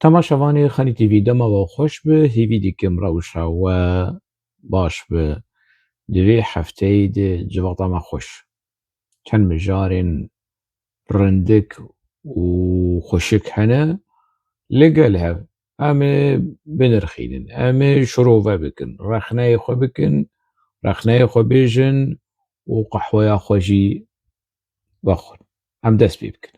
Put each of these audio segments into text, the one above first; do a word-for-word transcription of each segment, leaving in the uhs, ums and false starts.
Temaşevanê Xanî T V, dema we xweş be, hêvî dikim rewşa we baş be. Di vê hefteyê de civata me xweş. Çend mijarên rindik û xweşik hene, li gel hev em ê binirxînin, em ê şirove bikin, rexneyê xwe bikin, rexneyê xwe bêjin û qehweya xwe jî vexwin. Em dest pê bikin.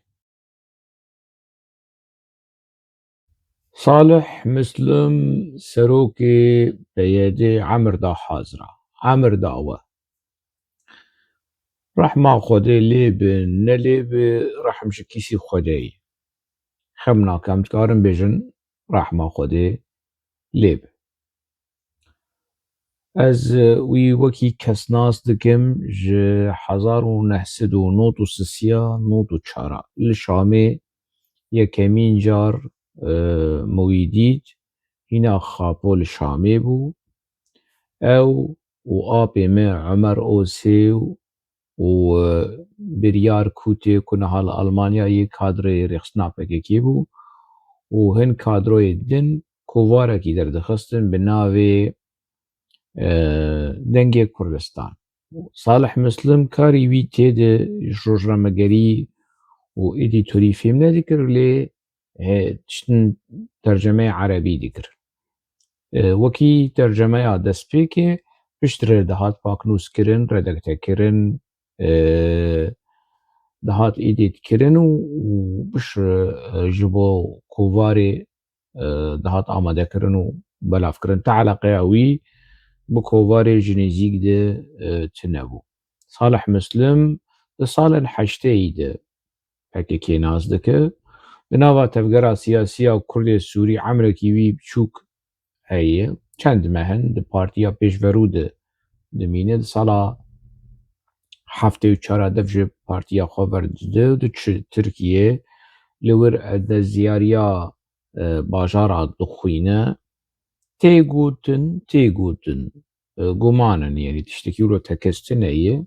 Salih Muslim, serokê P Y D, emir da hazira. Emir da we. Rehma Xwedê lê bi, ne lê bi, rehm ji kîsî Xwedê ye. Xem nake, em dikarin bêjin, rehma Xwedê lê bi. Ez, e, wî wekî kesnas dikim, ji hezar û neh sed û nod û sisiya nod û çara li Şamê yekemîn car, e, min wî dît, hîna xapo li Şamê bû. Ew û apê me Omer Osê û, e, Biryar Kûtê ku niha li Almanyayê kadroyê rêxistina P K K bû û hin kadroyê din kovarekî derdixistin bi navê, e, Dengê Kurdistan. Salih Muslim karî wî tê de ji rojnamegerî û edîtorî fêm nedikir, lê he, tiştin tercemeyê erebî dikir. E, wekî tercemeya destpêkê piştre dihat paknûs kirin, redakte kirin, e, dihat edît kirin û, û piştre, e, ji bo kovarê, e, dihat amade kirin û belav kirin. Ti eleqeya wî bi kovarê ji nêzîk de, e, tune bû. Salih Muslim di salên heşteyî de P K K nas dike. Di nava tevgera siyasî ya Kurdê Sûrî emrekî wî biçûk heye. Çend meh in di partiya pêşverû de dimîne. Di sala heftê û çar de ji partiya xwe verdide û diçe Tirkiyê, li wir endeziyariya, e, bajara dixwîne. Tê gotin, tê gotin, e, guman in, yanî tiştekî wilo tekez tune ye.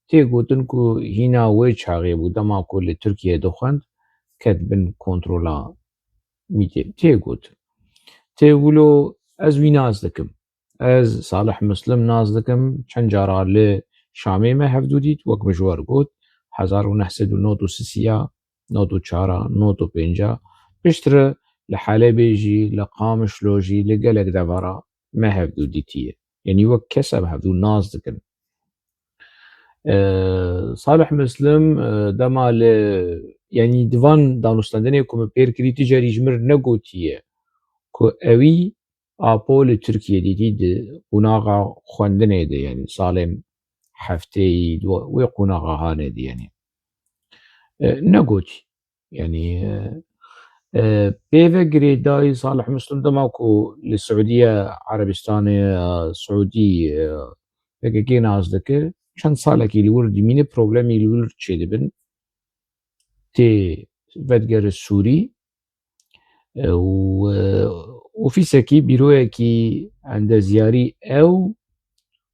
Tê gotin ku hîna wê çaxê bû, dema ku li Tirkiyê dixwend, ket bin kontrola mîtê. Tê gotin. Tê wilo ez wî nas dikim. Ez Salih Muslim nas dikim, çend cara li Şamê me hevdû dît, wek min ji we re got, hezar û neh sed û nod û sisiya, nod û çara, nod û pênca, piştre li Helebê jî, li Qamişlo jî, li gelek devera me hevdû dîtiye. Yanî wek kes em hevdû nas dikin. E, Salih Muslim, e, dema li, yanî di van danûstendinê ku min pêr kirî, tu carî ji min re negotiye ku ewî Apo li Tirkiyê dîtî di qonaxa xwendinê de, yanî salên hefteyî, di wê qonaxa hanê de, yanî, e, negotî. Yanî, e, e, pê ve girêdayî Salih Muslim dema ku li Siûdiye Erebistanê, e, Siûdî, e, P K K nas dike, çend salekî li wir dimîne, problemî li wir çêdibin. Tê vedigere Sûrî, e, û, e, ofîsekî, bîroyekî endezyarî ew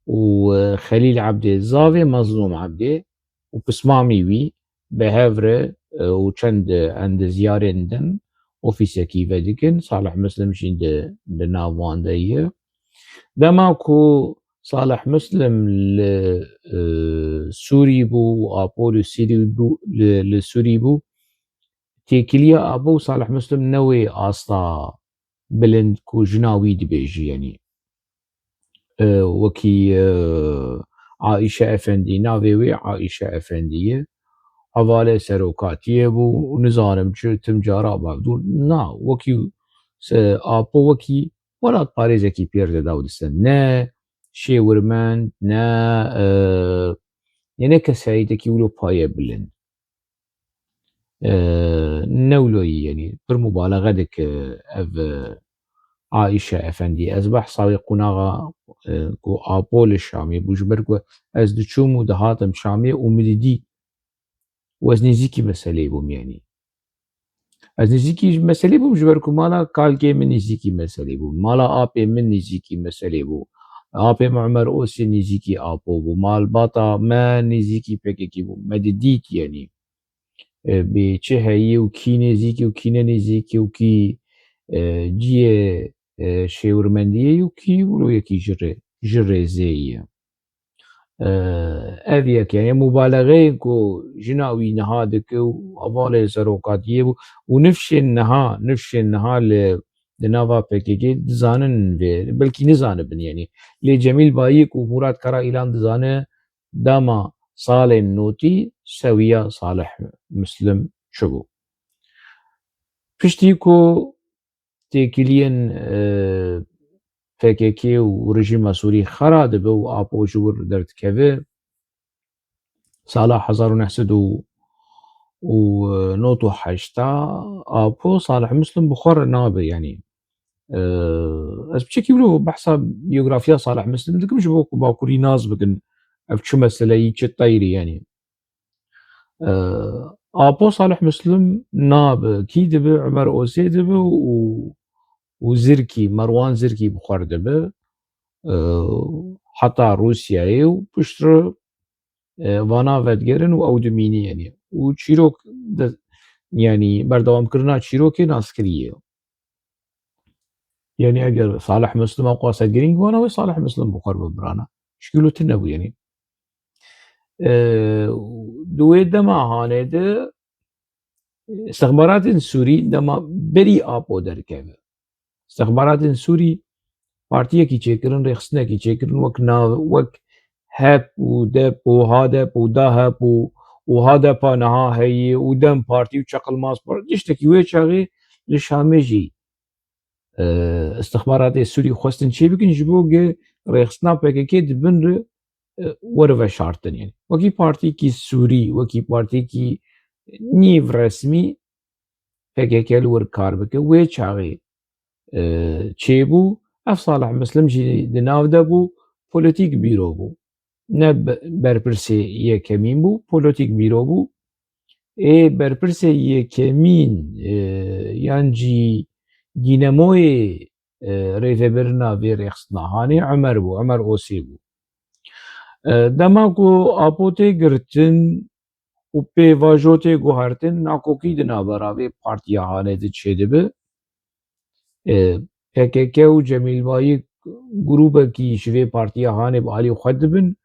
û, e, Xelîl Ebdê, zavê Mezlûm Ebdê û pismamî wî bi hev re, e, û çend endezyarên din ofîsekî vedikin. Salih Muslim jî di, di nav wan de ye. Dema ku Salih Muslim li, e, Sûrî bû û Apo li Sîrî bû, li, li Sûrî bû, têkiliya Apo û Salih Muslim ne wê asta bilind ku jina wî dibêjî, yanî, e, wekî, e, Aîşe Efendî, navê wê Aîşe Efendî ye, hevalê serokatiyê bû û nizanim çi, tim cara bavdû. Na, wekî se-, Apo wekî welatparêzekî pêr de daw dise. Ne şêwirmend, ne, e, ne kesayîtekî wilo paye bilind. E, ne wilo yî, yanî pir mubalexe dike ev, e, Aîşe Efendî. Ez behsa wê qonaxa, e, ku Apo li Şamê bû, ji ber ku ez diçûm û dihatim Şamê û min didî. Û ez nêzîkî meseleyê bûm, yanî. Ez nêzîkî meselê bûm, ji ber ku mala kalkê min nêzîkî meselê bû. Mala apê min nêzîkî meselê bû. Apê min Omer Osê nêzîkî Apo bû. Malbata me nêzîkî P K K bû. Me didît, yanî, e, bê çi heyî û kî nêzîkî û kî ne nêzîkî û kî, e, cihê, e, şêwirmendiyê û kî wilo yekî ji rê-, ji rêzê ye. E, ev yek, yani, mubalexeyên ku jina wî niha dike û hevalê serokatiyê bû û nifşên niha, nifşên niha li, di nava P K K dizanin vê, belkî nizanibin, yani. Lê Cemîl Bayik û Murat Karaîlan dizane dema salên notî sewiya Salih Muslim çi bû. Piştî ku têkiliyên, e, P K K û rejîma Sûrî xera dibe û Apo ji wir derdikeve, sala hezar û neh sed û nod û heşta, Apo Salih Muslim bi xwe re nabe, yani. E, ez piçekî wilo behsa biyografiya Salih Muslim dikim, ji bo ku Bakurî nas bikin, ev çi meseleyî, çi teyrî, yani. E, Apo Salih Muslim nabe, kî dibe? Ömer Osê dibe û, û Zirkî, Merwan Zirkî bi xwe re dibe. E, heta Rûsyayê û piştre, e, vana vedigerin û ew dimîne, yani. Û çîrok de, yani, berdewamkirina çîrokê naskirî ye. Yani, eger Salih Muslim ew qase girîng wana, wê Salih Muslim bi xwe re bibirana. Çikî wilo tune bû, yani. E, di wê dema hanê de, istixbaratên Sûrî dema berî Apo derkeve, istixbaratên Sûrî partiyekî çêkirin, rêxistinekî çêkirin, wek nav, wek HEP û DEP û HADEP û DAHEP û, û HADEPA niha heye û DEM Partî û Çaqilmaz Partî, tiştekî wê çaxê li Şamê jî, e, istixbaratê Sûrî xwestin çêbikin, ji bo ge rêxistina P K K di bin re, e, were veşartin. Yani, wekî partiyekî Sûrî, wekî partiyekî nîv resmî P K K li wir kar bike. Wê çaxê, e, çêbû. Ev Salih Muslim jî di nav de bû, polîtîk bîro bû. Ne be-, berpirsê yekemîn bû, polîtîk bîro bû. Ê berpirsê yekemîn, e, yan jî dînemoyê, e, rêvebirina vê rêxistina hanê Ömer bû, Ömer Osê bû. E, dema ku Apo tê girtin û pêvajo tê guhertin, nakokî di navbera vê partiya hanê de çêdibe. E, P K K û Cemîl Bayik grûbekî ji vê partiya hanê bi alî xwe dibin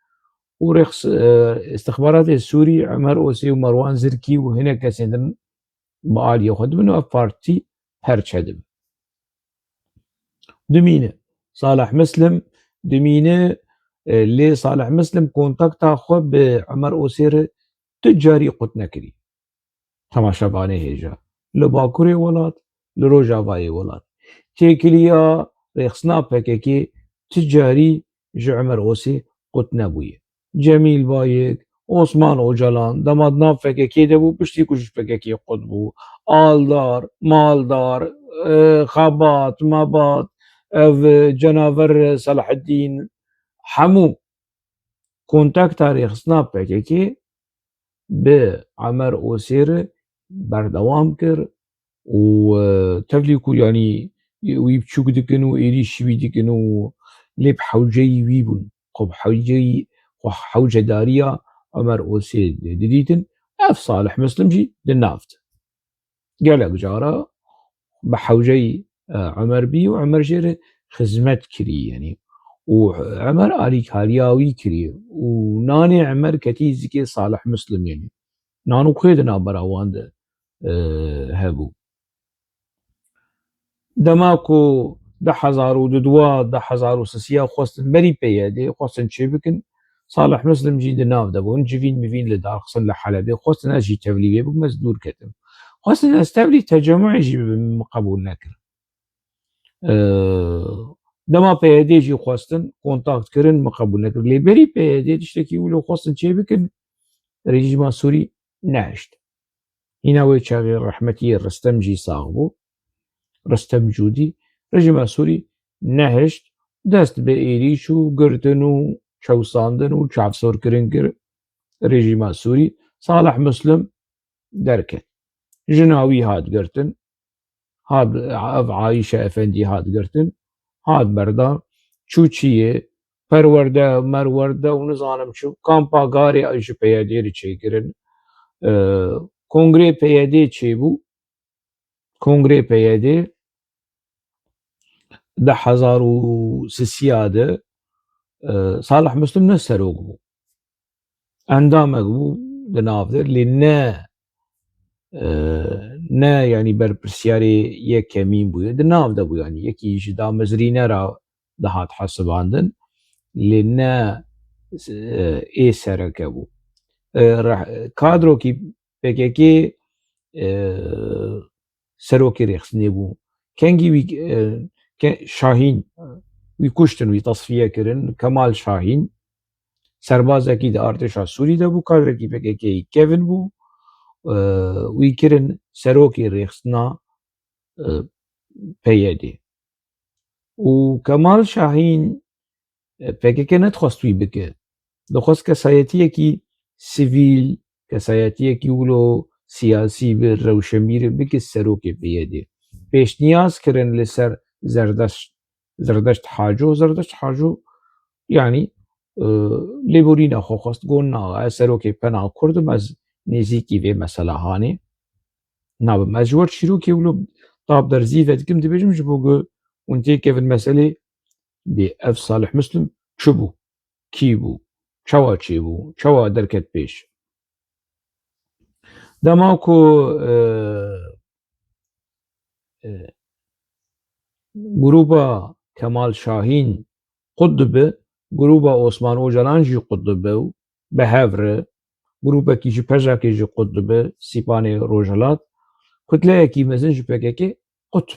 û rêx-, e, istixbaratê Sûrî Ömer Osê û Merwan Zirkî û hinek kesên din bi aliyê xwe dibin û ev partî perçe dibe. Dimîne. Salih Muslim dimîne, e, lê Salih Muslim kontakta xwe bi Ömer Osê re tu carî qut nekirî. Temaşevanê hêja. Li Bakurê welat, li Rojavayê welat. Têkiliya rêxistina P K K tu carî ji Ömer Osê qut nebûye. Cemîl Bayik, Osman Ocalan, dema di nav P K K de bû, piştî ku ji P K K qut bû. Aldar, Maldar, e, Xebat, Mebat, ev, e, Cenaver Selaheddîn, hemû kontakta rêxistina P K K bi Ömer Osê re berdewam kir û, e, tevlî ku, yanî, wî biçûk dikin û êrîş wî dikin û lê bi hewceyî wî bûn. Xwe bi hewceyî, xwe hewcedariya Ömer Osê didîtin. Ev Salih Muslim jî di nav de. Gelek cara bi hewceyî, e, Ömer bî û Ömer jê re xizmet kirî, yanî. Û Ömer alîkariya wî kirî û nanê Ömer ketî zikê Salih Muslim, yanî. Nan û xwê di navbera wan de, e, hebû. Dema ku du hezar û dudwa, du hezar û sisiya xwestin berî P Y D'ê, xwestin çêbikin, Salih Muslim jî di nav de bûn, civîn mivîn li dar xistin li Helebê, xwestin ez jî tevlî wê bikim, ez dûr ketim. Xwestin ez tevlî tecemûyê jî bibim, min qebûl nekir. Ee, dema P Y D jî xwestin, kontakt kirin, min qebûl nekir. Lê berî P Y D tiştekî wilo xwestin çêbikin, rejîma Sûrî nehişt. Hîna wê çaxê rehmetiyê Ristem jî sax bû. Ristem Cûdî, rejîma Sûrî nehişt, dest bi êrîş û girtin û çewsandin û çavsorkirin kir rejîma Sûrî. Salih Muslim derket. Jina wî hat girtin. Hat, ev Ayşe Efendî hat girtin. Hat berdan. Çû çiyê, perwerde, merwerde û nizanim çi. Kampa Garê ji P Y D re çêkirin. Ee, kongrê P Y D çêbû. Kongrê P Y D di hezar û sisiya de, e, Salih Muslim ne serok bû. Endamek bû di nav de, lê ne, e, ne, yanî berpirsiyarê yekemîn bûye. Di nav de bû, yanî yekî ji damezrînera dihat hesibandin. Lê ne, e, ê sereke bû. E, reh-, kadrokî P K K, e, serokê rêxistinê bû. Kengî wî, e, ke-, Şahîn, wî kuştin, wî tasfiye kirin. Kemal Şahîn, serbazekî di artêşa Sûrî de bû, kadrekî P K K yî kevin bû. E, wî kirin serokê rêxistina, e, P Y D. Û Kemal Şahîn, e, P K K nedixwest wî bike. Dixwest kesayetiyekî sivîl, kesayetiyekî wilo siyasî bi, rewşenbîrê bike serokê P Y D. Pêşniyaz kirin li ser Zerdeşt, Zerdeşt Haco. Zerdeşt Haco, yanî, e, lêborîna xwe xwest, got, na, ez serokê Pena Kurd im, ez nêzîkî vê mesela hanê nabim. Ez ji we çîrokê wilo tab derzî vedikim, dibêjim, ji bo ku hûn têkevin meselê bê. Ev Salih Muslim çi bû? Kî bû? Çawa çêbû? Çawa derket pêş? Dema ku, e, e, grûba Kemal Şahîn qut dibe, grûba Osman Ocalan jî qut dibe û bi hev re grûpekî ji P J Kê jî qut dibe, Sîpanê Rojhilat, kutleyekî mezin ji P K K qut.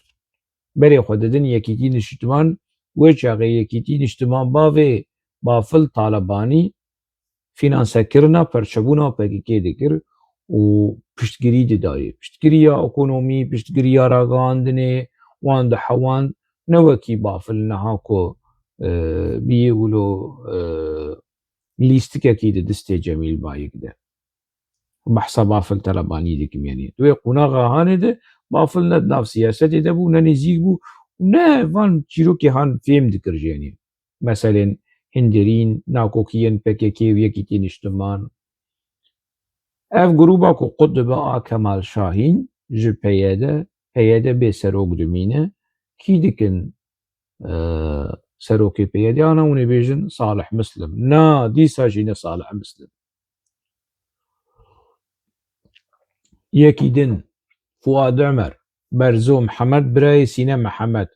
Berê xwe didin Yekîtî Niştiman, wê çaxê Yekîtî Niştiman bavê Bafil Talebanî fînansekirina perçebûna P K K dikir û piştgirî didayê. Piştgiriya ekonomî, piştgiriya ragihandinê wan dihewand, ne wekî Bafil niha ku, e, biyê wilo, e, lîstikekî di distê Cemîl Bayik de. Behsa Bafil Telebanî dikim, yanî. Di wê qonaxa hanê de Bafil ne di nav siyasetê de bû, ne nêzîk bû, ne van çîrokê han fêm dikir jî, yanî. Meselên hindirîn, nakokiyên P K K û Yekîtî Niştiman. Ev grûba ku qut dibe a Kemal Şahîn ji P Y D, P Y D bê serok dimîne, kî dikin, e, serokê P Y D? Ana hûn ê bêjin Salih Muslim. Na, dîsa jî ne Salih Muslim. Yekî din, Fuad Ömer, Berzo Mihemed, birayê Sîne Mihemed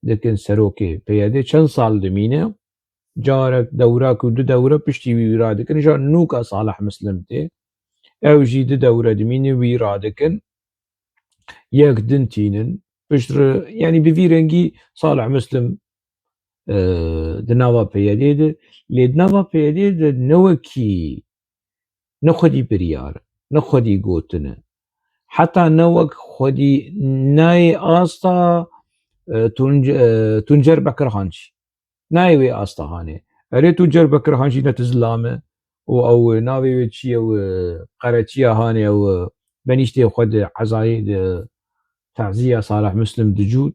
dikin serokê P Y D. Çend sal dimîne, carek, dewra ku du dewre piştî wî wî radikin. Îja nûka Salih Muslim tê. Ew jî du dewre dimîne, wî radikin. Yek din tînin. Piştre, yanî bi vî rengî Salih Muslim, e, di nava P Y D de, lê di nava P Y D de ne wekî, ne xwedî biryar, ne xwedî gotin e. Heta ne wek xwedî nayê asta, e, Tunc-, e, Tuncer Bekirhan jî. Nayê wê asta hanê. Erê, Tuncer Bekirhan jî ne tu zilam e û ew navê wê çi ye, ew, e, qereçiya hanê, ew, e, benîştê xwe di ezayê di taziya Salih Muslim dicût.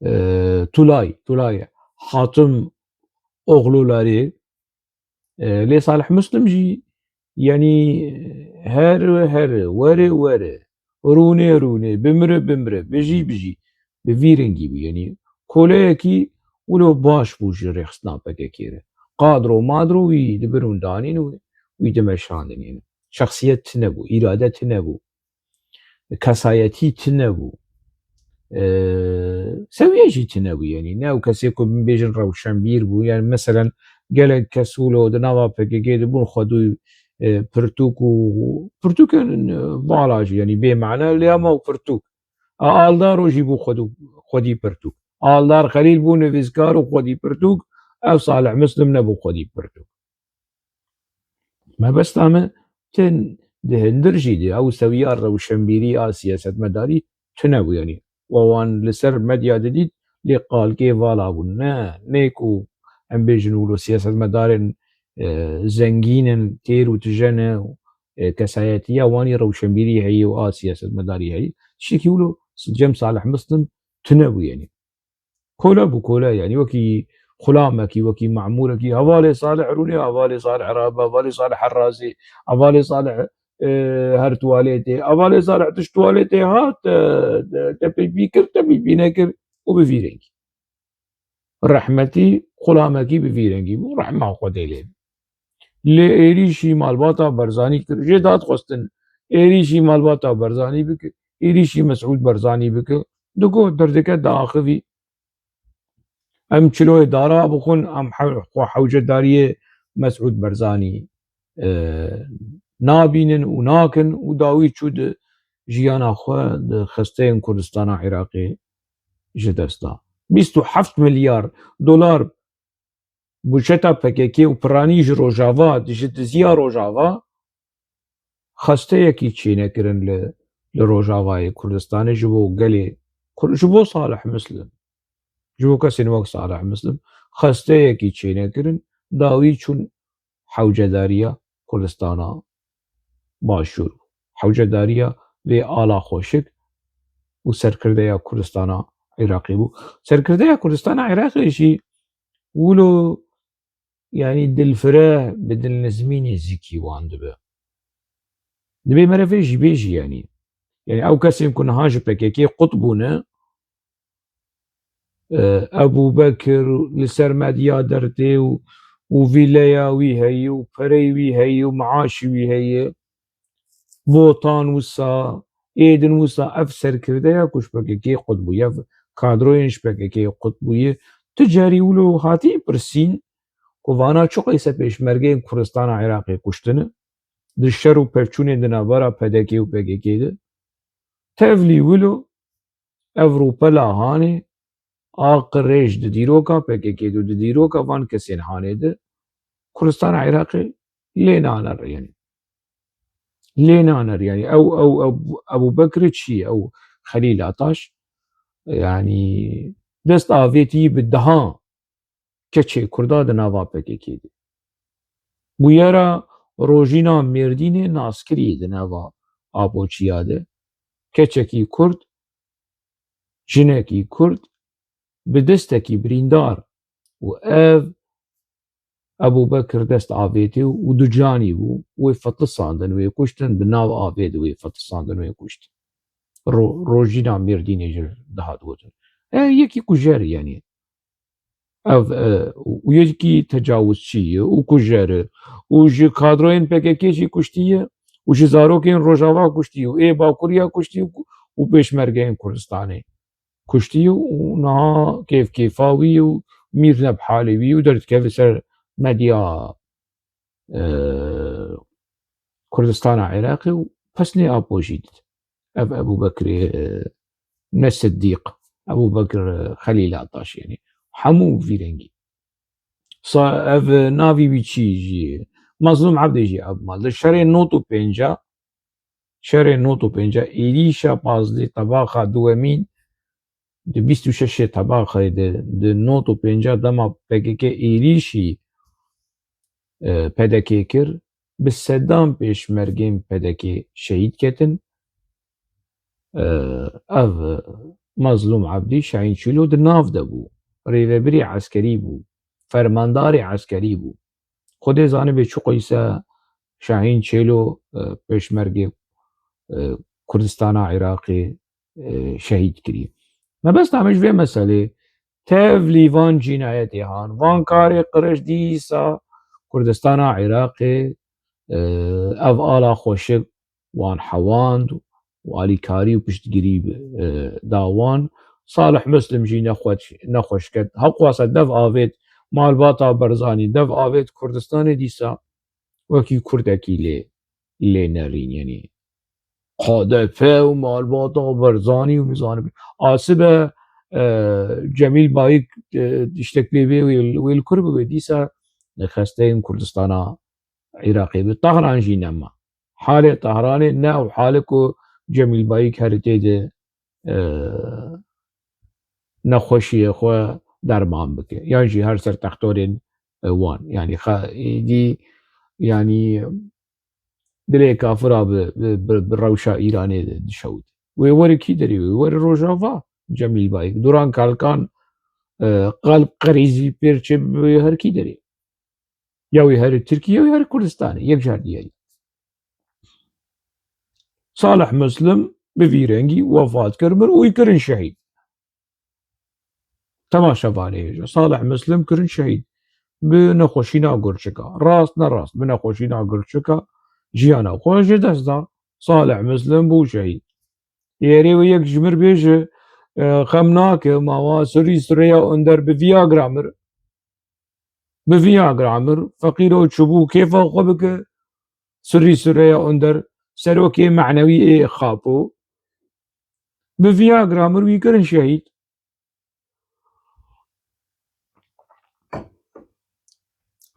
E, Tulay, Tulay Hatim Oxlularê, e, lê Salih Muslim jî, yanî, here here, were were, rûnê rûnê, bimire bimire, bijî bijî, bi vî rengî bû. Yanî koleyekî wilo baş bû ji rêxistina P K K re. Qadro madro wî dibir û danîn û wî dimeşandin. Yanî şexsiyet tune bû, îrade tune bû. Kesayetî tune bû. E, sewiye jî tune bû, yanî ne ew kesê ku bibêjin rewşenbîr bû. Yanî meselen gelek kes wilo di nava P K K de bûn xwedû, e, pirtûk û pirtûkên, e, vala jî, yanî bê mane lê hema û pirtûk. A, Aldaro jî bû xwedû, xwedî pirtûk. Aldar Xelîl bû nivîskar û xwedî pirtûk, ev Salih Muslim nebû xwedî pirtûk. Mebesta me, tin di hindir jî de ew sewiya rewşenbîrî a siyasetmedarî tune bû, yanî we wan li ser medya didît, lê qalkê vala bûn. Ne, ne ku em bêjin wilo siyasetmedarên, e, zengîn in, têr û tije ne, e, kesayetiya wan î rewşenbîrî heye û a siyasetmedarî heye. Tiştekî wilo cem Salih Muslim tune bû, yanî. Kole bû, kole, yanî wekî xulamekî, wekî memûrekî, hevalê Salih rûnê, hevalê Salih rabe, hevalê Salih her razê, hevalê Salih, e, her tuwaletê, hevalê Salih tişt tuwaletê hat, e, te peypî kir, te peypî nekir û bi vî rengî. Rehmetî xulamekî bi vî rengî bû, rehma Xwedê lê. Lê êrîşî malbata Barzanî kir, jê dadxwestin êrîşî malbata Barzanî bike, êrîşî Mesûd Barzanî bike, digot derdike diaxivî. Em çiloyê dara bixwin, em hew-, xwe hewcedariyê Mesûd Barzanî, e, nabînin û nakin û dawî çû di jiyana xwe di xesteyên Kurdistana Iraqê ji dest da. Bîst û heft milyar dolar budjeta P K K û piranî ji Rojava, ji diziya Rojava, xesteyekî çênekirin li, li Rojavayê Kurdistanê ji bo gelê Kur-, ji bo Salih Muslim, ji bo kesên wek Salih Muslim xesteyekî çênekirin, dawî çûn hewcedariya Kurdistana Başûr, hewcedariya vê ala xweşik û serkirdeya Kurdistana Iraqê bû. Serkirdeya Kurdistana Iraqê jî wilo, yanî dilfire bi dilnizmî nêzîkî wan dibe. Dibê mere vê jî bêjî, yanî. Yanî ew kesên ku niha ji P K K qut bûne, e, Ebû Bekir li ser medya dertê û, û vîleya wî heye û perey wî heye û maaşî wî heye. Botan wisa, êdin wisa, ev serkirdeya ku ji P K K qut bûye, ev kadroyên ji P K K qut bûye, tu carî wilo hatî pirsîn ku vana çi qeyse pêşmergeyên Kurdistana Iraqê kuştine, di şer û pevçûnên di navbera P D K û P K K de. Tevlî wilo ev rûpela hanê a qirêj di dîroka P K K de û di dîroka van kesên hanê de Kurdistana Iraqê lê naner, yanî. Lê naner, yanî. Ew, ew, ew, Ebû Bekirê çi ye? Ew Xelîl Ataş, yanî, dest avêtî bi dehan keçê Kurda di nava P K K de. Bûyera rojîna Mêrdînê naskirî di nava Apoçiya de. Keçekî Kurd, jinekî Kurd bi destekî birîndar û ev Ebû Bekir dest avêtê û du canî bû, wê fetisandin, wê kuştin, di nav avê de wê fetisandin, wê kuştin. Ro-, rojîna Mêrdînê jî dihat gotin. E, yekî kujer, yanî. Ev, e, û yekî tecawizçî ye û kujer e û ji kadroyên P K K jî kuştiye û ji zarokên Rojava kuştiye û ê Bakuriya kuştiye û, û pêşmergeyên Kurdistanê kuştiye û niha kêfkêfa wî û mîr ne bi halê wî û derdikeve ser medya, e, Kurdistana Iraqê û pesnê Apo jî dide. Ev Ebû Bekirê, e, ne Siddîq, Ebû Bekir, e, Xelîl Ataş, yanî hemû vî rengî. Sa-, ev, e, navî wî çi jî, Mazlûm Ebdî jî ev mal. Di şerê nod û pênca, şerê nod û pênca, êrîşa pazdeh tebaxa duwemîn, di bîst û şeşê tebaxê de, di nod û pênca dema P K K êrîşî, e, P D K kir, bi sedan pêşmergên P D K şehîd ketin. E, ev Mazlûm Ebdî Şahîn Çîlo di nav de bû. Rêvebirê eskerî bû. Fermandarê eskerî bû. Xwedê zanibe çi qeyse Şahîn Çêlo, e, pêşmergê, e, Kurdistana Iraqê, e, şehîd kirî. Mebesta me ji vê meselê, tevlî van cînayetê han, van karê qirêj dîsa Kurdistana Iraqê, e, ev ala xweşik wan hewand û alîkarî û piştgirî, e, da wan. Salih Muslim jî nexweş-, nexweş ket. Hewqasa dev avêt malbata Barzanî, dev avêt Kurdistanê dîsa wekî kurdekî lê, lê nerîn, yanî K D P û malbata Barzanî û nizanim. Asibe, e, Cemîl Bayik, e, tiştek pê bê wê, wê li kur bibe, dîsa xesteyên Kurdistana Iraqê bi. Tehran jî nema. Halê Tehranê ne ew hale ku Cemîl Bayik herî tê de, e, nexweşiyê xwe derman bike. Yan jî her ser textorên, e, wan. Yanî xa-, êdî, yanî dilê kafira bi, bi, bi, bi rewşa Îranê de dişewit. Wê were kî derê? Wê were Rojava, Cemîl Bayik. Duran Kalkan, e, qelb qerîzî pêr çê bi her kî derê. Ya wî herî Tirkiye, ya wî herî Kurdistanê. Yek ji her diyayî. Salih Muslim bi vî rengî wefat kir, mir û wî kirin şehîd. Temaşevanê hêja. Salih Muslim kirin şehîd. Bi nexweşîna gurçika. Rast ne rast, bi nexweşîna gurçika jiyana xwe ji dest da. Salih Muslim bû şehîd. Êrê wê yek ji mir bêje, e, xem nake, ma wa Surî Süreyya Önder bi Viagra mir. Bi Viagra mir. Feqîro çûbû kêfa xwe bike. Surî Süreyya Önder, serokê manewî ê Xapo. Bi Viagra mir, wî kirin şehîd.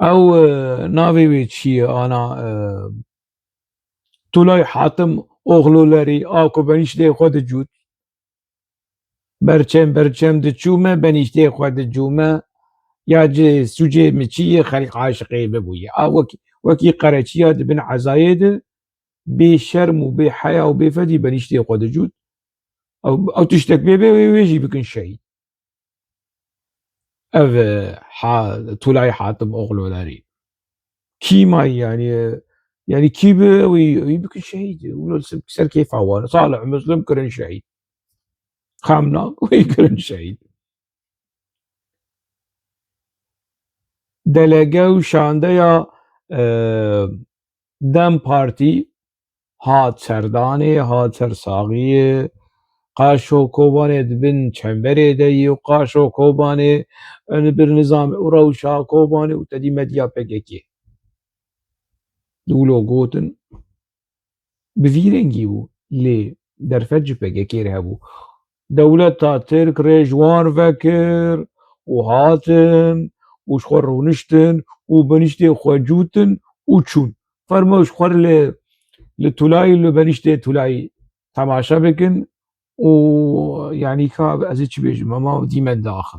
Ew, e, navê wê çi ye? Ana, e, Tulay Hatim Oxlulerî a ku benîştê xwe dicût. Berçem, berçem diçûme, benîştê xwe dicûme. Ya ci sûcê min çi ye, xelk aşiqê bibûye. A wekî, wekî qereçiya di bin ezayê de bê şerm û bê heya û bê fedî benîştê xwe dicût. Ew, ew tiştek bê bê wê, wê jî bikin şehîd. Ev, e, ha, Tulay Hatim Oxlolerî. Kî may yani, e, yani kî bi wî, wî bikin şehîd. Wilo ser, ser kêfa wan. Salih Muslim kirin şehîd. Xemnak wî kirin şehîd. Delege û şandeya, e, DEM Partî hat serdanê, hat sersaxiyê. Qaşo Kobanê di bin çemberê de yî û Qaşo Kobanê, e, li bir nizam û rewşa Kobanê û tedî medya P K K. Di wilo gotin, bi vî rengî bû, lê derfet ji P K K re hebû. Dewleta Tirk rê ji wan vekir û hatin û ji xwe rûniştin û benîştê xwe cûtin û çûn. Fermo ji xwe li, li Tulayî, li benîştê Tulayî temaşe bikin û, yanî, ka ez ê çi bêjim, hema dî me diaxiv.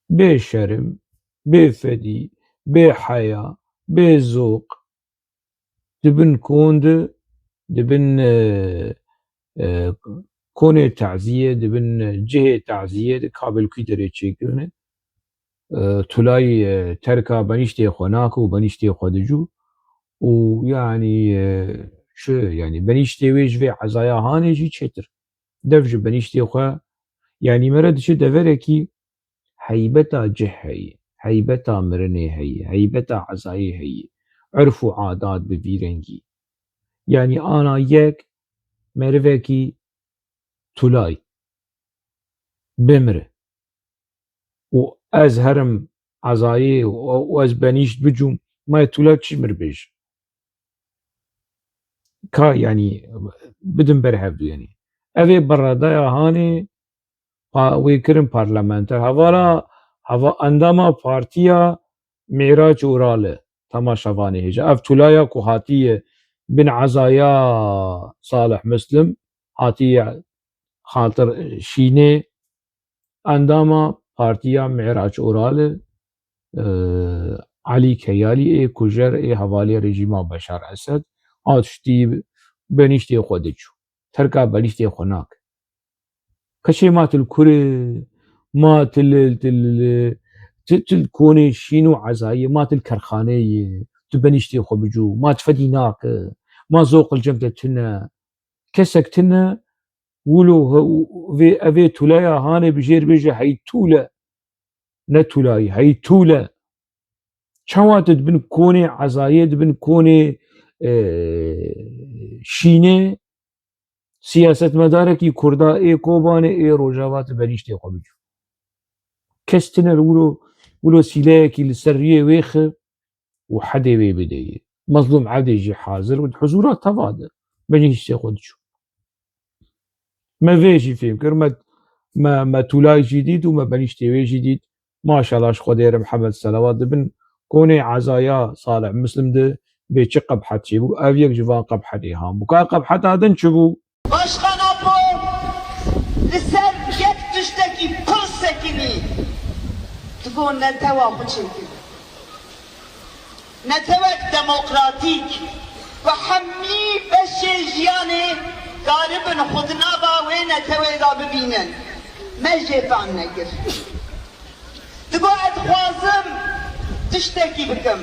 Bê şerm, bê fedî, bê heya, bê zoq, di bin kon de, di bin, e, e, konê taziyê, di bin cihê taziyê de kabelkî derê çêkirine. E, Tulay, e, terka benîştê xwe nake û benîştê xwe dicû û, yanî, e, çi, yanî benîştê wê ji vê ezaya hanê jî çêtir. Dev ji benîştê xwe, yanî, me re diçe deverekî heybeta cih heye, heybeta mirinê heye, heybeta ezayê heye, urf û adat bi vî rengî. Yanî ana yek merivekî Tulay bimire û ez herim ezayê û, û ez benîşt bicûm, ma Tulay çi mir bêje? Ka, yanî, bidin ber hevdû, yanî. Ev ê beredaya hanê pa-, wê kirin parlamenter. Hevala, heva-, endama partiya Mîraç Ural e, temaşevanê hêja. Ev Tulaya ku hatiye bin ezaya Salih Muslim, hatiye xaltir şînê, endama partiya Mîraç Ural e, e, Elî Keyalî ê kujer ê hevalê rejîma Beşar Esed, hat ştî benîştê xwe diçû. Terka benîştê xwe nake. Keçê ma tu li kur e, ma tu li, tu li, tu, tu li konê şîn û ezayê, ma tu li kerxaneyê, tu benîştê xwe bicû, ma tu fedî nake, ma zoq li cem te tune. Kesek tune, wilo he-, vê, evê Tulaya hanê bijêr bêje hey Tule. Ne Tulayî, hey Tule. Çawa tu di bin konê ezayê, di bin konê, e, şînê, siyasetmedarekî Kurda ê Kobanê ê Rojava tu benîştê xwe bicû. Kes tine li wilo, wilo sîleyekî li ser riyê wê xi û hedê wê bideyê. Mezlûm Evdê jî hazir û di huzûra teva de benîştê xwe diçû. Me vê jî fêm kir, me, me, me Tulay jî dît û me benîştê wê jî dît. Maşallah ji Xwedê re Mihemed selawat dibin. Konê ezaya Salih Muslim de bê çi qebhet çêbû, ev yek ji van qebhetê han bû. Ka qebheta din çi bû? Başkan Apo, li ser yek tiştekî pir sekinî, tu got netewa xwe çêkir. Netewek demokratîk, Bi hemî beşê jiyanê karibin xwe di nava wê netewê de bibînin. Me jê fehm nekir. Digo ez dixwazim tiştekî bikim.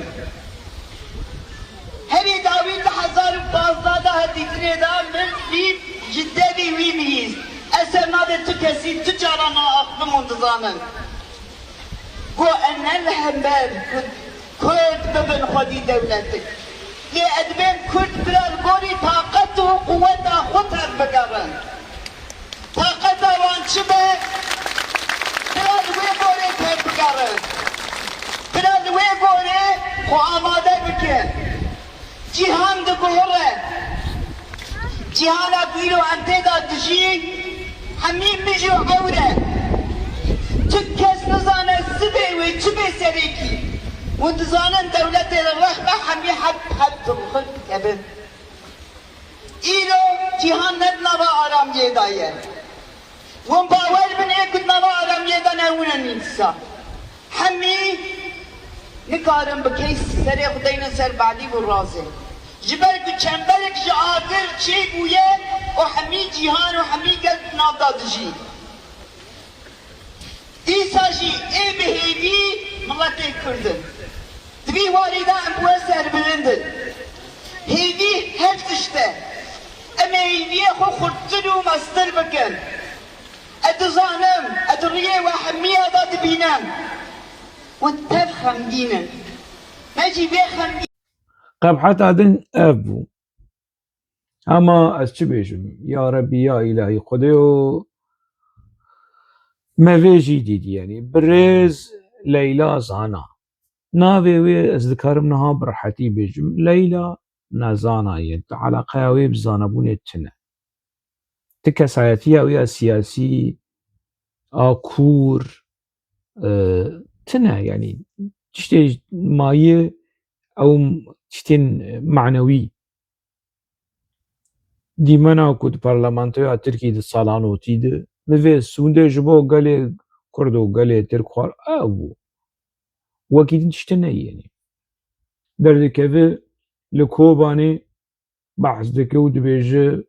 Herî dawî di hezar û pazdeh de hetîtinê de min dît ji devî wî bihîst. Ez ser navê tu kesî tu cara naaxivim hûn dizanin. Got, em ne li hember ku Kurd bibin xwedî dewletik. Lê ez dibêm Kurd bira li gorî taqet û quweta xwe tevbigerin. Taqeta wan çi be? Bira li wê gorê tevbigerin. Bira li wê gorê xwe amade bikin. Cîhan diguhere. Cîhana ku îro em tê de dijî, hemî mij û ewr e. Tu kes nizane sibê wê çi bê serekî. Hûn dizanin dewletê li reh be hemî heb, heb dibixin dikevin. Îro cîhan ne di nava aramiyê de ye. Hûn bawer bin ê ku di nava aramiyê de ne hûn in dîsa. Hemî nikarin bi key serê xwe deynin ser badî û razê. Ji ber ku çemberek ji agir çêbûye û hemî cîhan û hemî gel di nav de dijî. Dîsa jî ê bi hêvî miletê Kurd in. Di vî warî de em bi we serbilind in. Hêvî her tişt e. Em ê hêviyê xwe xurttir û mestir bikin. Ez dizanim, ez di riyê we hemiya de dibînim. We tev xemgîn in. Me jî vê xemgîn. Qebheta din ev bû. Hema ez çi bêjim? Ya Rebî, ya Îlahî Xwedêyo, me vê jî dîtî, yanî birêz Leyla Zana. Navê wê ez dikarim niha bi rehetî bêjim. Leyla nezana ye. Ti eleqeya wê bi zanebûnê tune. Ti kesayetiya wê ya siyasî a kûr, e, tune, yanî tiştê mayî ew tiştên manewî. Dîmena ku di parlamentoya Tirkî di sala notî de, mi vê sûndê ji bo gelê Kurd û gelê Tirk xwar, ew bû. Wekî din tiştê neyê, yanî. Derdikeve li Kobanê behs dike û dibêje,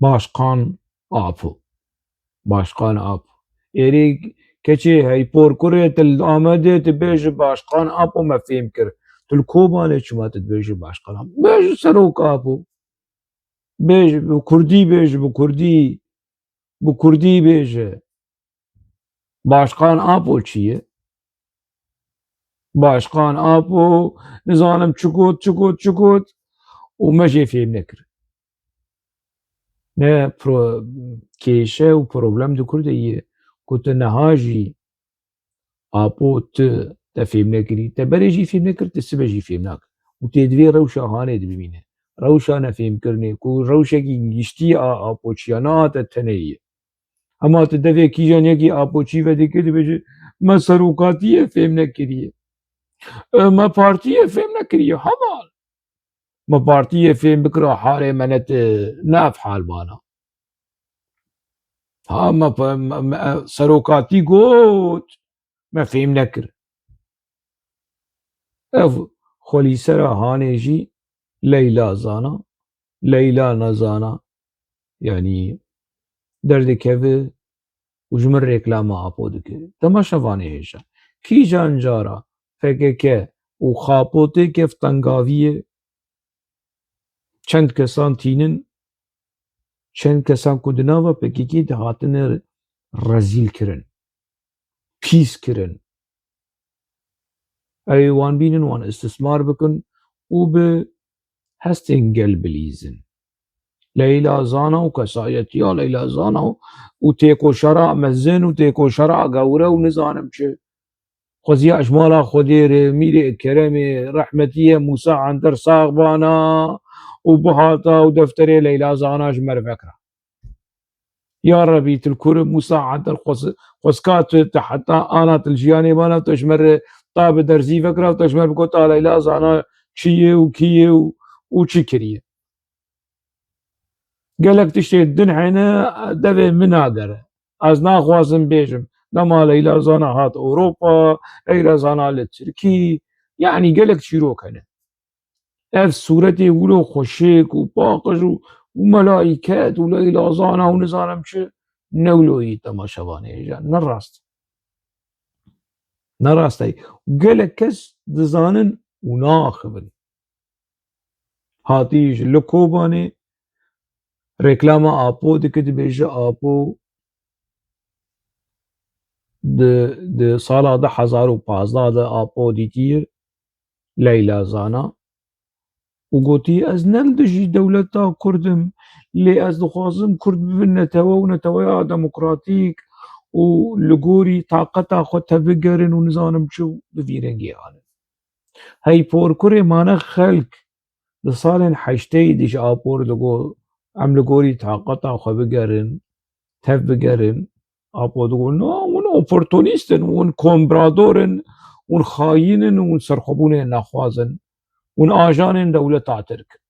Başkan Apo. Başkan Apo. Êrî keçê heypor kurê, tu li Amedê tu bêje Başkan Apo, me fêm kir. Tu li Kobanê çima tu dibêje Başkan Apo? Bêje Serok Apo. Bêje, bi kurdî bêje, bi kurdî, bi kurdî bêje. Başkan Apo çi ye? Başkan Apo, nizanim çi got, çi got, çi got û me jê fêm nekir. Ne pro-, kêşe û problem di Kurdê ye ku tu niha jî Apo tu te fêm nekirî, te berê jî fêm nekir, tu sibe jî fêm nakir. Û tê divê rewşa hanê de bimîne. Rewşa nefêmkirinê, ku rewşekî giştî a Apoçiya nehate tenê ye. Hema tu devê kîjan yekî Apoçî vedikir, dibêje, me serokatiyê fêm nekiriye. E, me partiyê fêm nekiriye. Heval. Me partiyê fêm bikira harê me ne ti, ne ev hal bana. Ha, me, me, me, serokatî got, me fêm nekir. Ev xwelîsera hanê jî Leyla Zana, Leyla Nezana, yanî derdikeve û ji min reklama Apo dike. Temaşevanê hêja. Kîjan cara P K K û Xapo tê kef tengaviyê, çend kesan tînin, çend kesan ku di nava P K K de hatine rezîl kirin, pîs kirin. Ew ê wan bînin, wan istismar bikin û bi hestên gel bilîzin. Leyla Zana û kesayetiya Leyla Zana û, û têkoşera mezin û têkoşera gewre û nizanim çi. Xweziya ji mala Xwedê re, Mîrê Keremê, rehmetiyê Mûsa Enter sax bana û bihata û defterê Leyla Zana ji me re vekira. Ya Rebî, tu li kur Mûsa Enter xwes-, xweska tu, tu heta ana tu li jiyanê bana, tu ji me re ta bi derzî vekira, tu ji me re bigota Leyla Zana çi ye û kî ye û, û çi kiriye. Gelek tiştê din hene devê min nagere. Ez naxwazim bêjim, dema Leyla Zana hat Ewropa, Leyla Zana li Tirkî, yanî gelek çîrok hene. Ev sûretê wilo xweşik û paqij û, û melaiket û Leyla Zana û nizanim çi, ne wilo yî temaşevanê hêja, ne rast. Ne rast e. Gelek kes dizanin û naxivin. Hatî ji li Kobanê reklama Apo dike, dibêje Apo di, di sala du hezar û pazdeh de Apo dîtiye Leyla Zana û gotiye, ez ne li dijî dewleta Kurd im, lê ez dixwazim Kurd bibin netewe û neteweya demokratîk û li gorî taqeta xwe tevbigerin û nizanim çi û bi vî rengî hanin. Hey porkurê mane xelk di salên heşteyî de ji Apo re digot, em li gorî taqeta xwe bigerin, tev bigerin. Apo digot, no, hûn oportunîst in, hûn komprador in, hûn xayîn in, hûn serxwebûnê nexwazin, hûn ajanên dewleta Tirk in.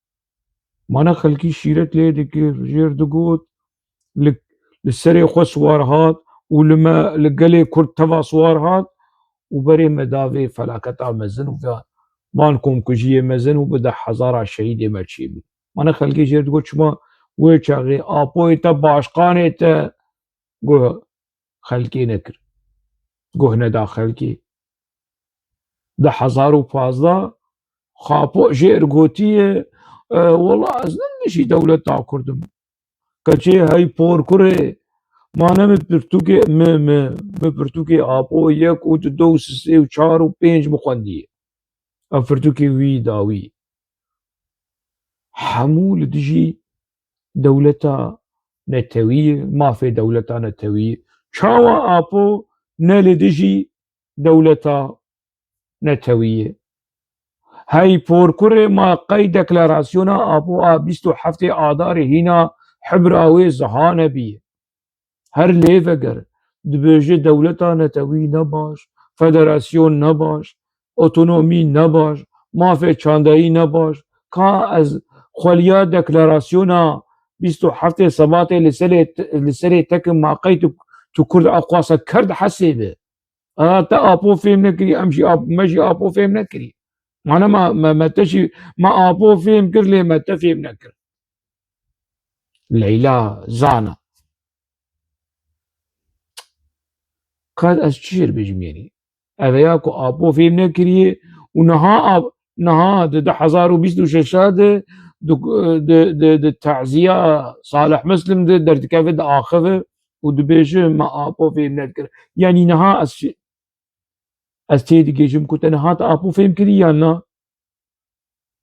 Mane xelkî şîret lê dikir, jêr digot, li, li serê xwe siwar hat û li me, li gelê Kurd teva siwar hat û berê me da vê felaketa mezin û va-, van komkujiyê mezin û bi deh hezara şehîdê me çêbû. Mane xelkê jêr digot, çima wê çaxê Apoyê te, başkanê te guh xelkê nekir. Guh neda xelkê. Du hezar û pazdeh Apo jêr gotiye, e, wela ez ne li dijî dewleta Kurd im. Keçê hey porkurê, mane min pirtûkê, min, min, min pirtûkê Apo yek û du, du û sê û çar û pênc min xwendiye. Ev pirtûkê wî dawî. Hemû li dijî dewleta netewî ye, mafê dewleta netewî ye. Çawa Apo ne li dijî dewleta netewî ye? Hey porkurê, ma qey deklarasyona Apo a bîst û heftê Adarê hîna hibra wê ziha nebiye? Her lê veger, dibêje dewleta netewî ne baş, federasyon ne baş, otonomî ne baş, mafê çandeyî ne baş. Ka ez xweliya deklarasyona bîst û heftê Sebatê li serê, li serê tekim, ma qey tu, tu Kurd a xwasa kerd hesê bi. A, te Apo fêm nekirî, em jî Ap-, me jî Apo fêm nekirî. Mane ma, me, me te jî, me Apo fêm kir, lê me te fêm nekir. Leyla Zana. Ka ez çi jêr bêjim, yanî? Ev ya ku Apo fêm nekiriye û niha Ap-, niha di du hezar û bîst û şeş de, di, di, di, di teziya Salih Muslim de derdikeve, diaxive û dibêje, me Apo fêm nekir. Yanî niha ez çi, ez tê digihîjim ku te niha te Apo fêm kirî yan na?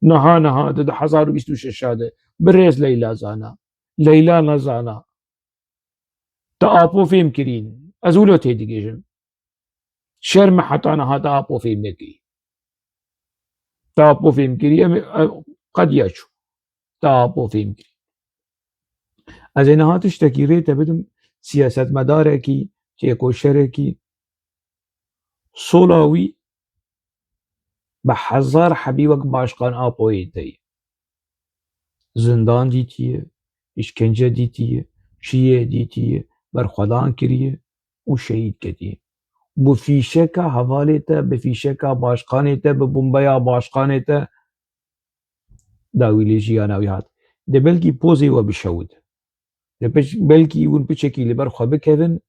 Niha, niha, di du hezar û bîst û şeş de. Birêz Leyla Zana. Leyla Nezana. Te Apo fêm kirîn. Ez wilo tê digihîjim. Şerm e heta niha te Apo fêm nekirî. Te Apo fêm kirî, em, em, qediya çû. Te Apo fêm kirî. Ez ê niha tiştekî rê te bidim, siyasetmedarekî, têkoşerekî, sola wî bi hezar hebî wek başkan Apoyê te ye. Zindan dîtiye, îşkence dîtiye, çiyê dîtiye, berxwedan kiriye û şehîd ketiye. Bi fîşeka hevalê te, bi fîşeka başkanê te, bi bombeya başkanê te dawî lê jiyana wî hat. De belkî pozê we bişewit. De piç-, belkî hûn piçekî li ber xwe bikevin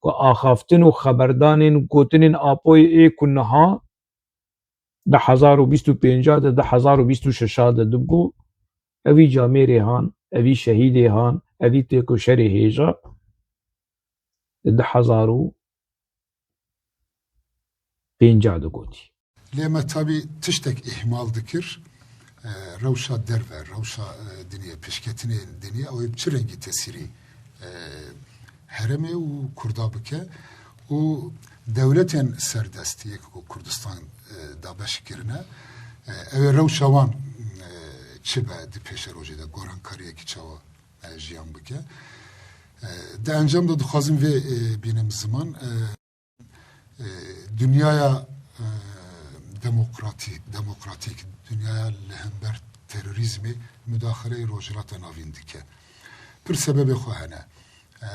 ku axaftin û xeberdanên gotinên Apoyê ê ku niha di hezar û bîst û pênc de, di hezar û bîst û şeş de dibû, evî camêrê han, evî şehîdê han, evî têkoşerê hêja di du hezar û pênc digotî. Lê me tabî tiştek îhmal dikir, e, rewşa derve, rewşa, e, dinê, pêşketinê dinê, ew ê bi çi rengî tesîrî, e, herêmê û Kurda bike û dewletên serdest, yek ku Kurdistan, e, dabeş kirine, e, ew ê rewşa wan, e, çi be di pêşerojê de, gorankariyekî çawa, e, jiyan bike. E, di encam de dixwazim vê, e, bînim ziman, e, e, dinyaya, e, demokratî-, demokratîk, dinyaya li hember terorîzmê mudaxileyê Rojhilata Navîn dike. Pir sebebê xwe hene. E,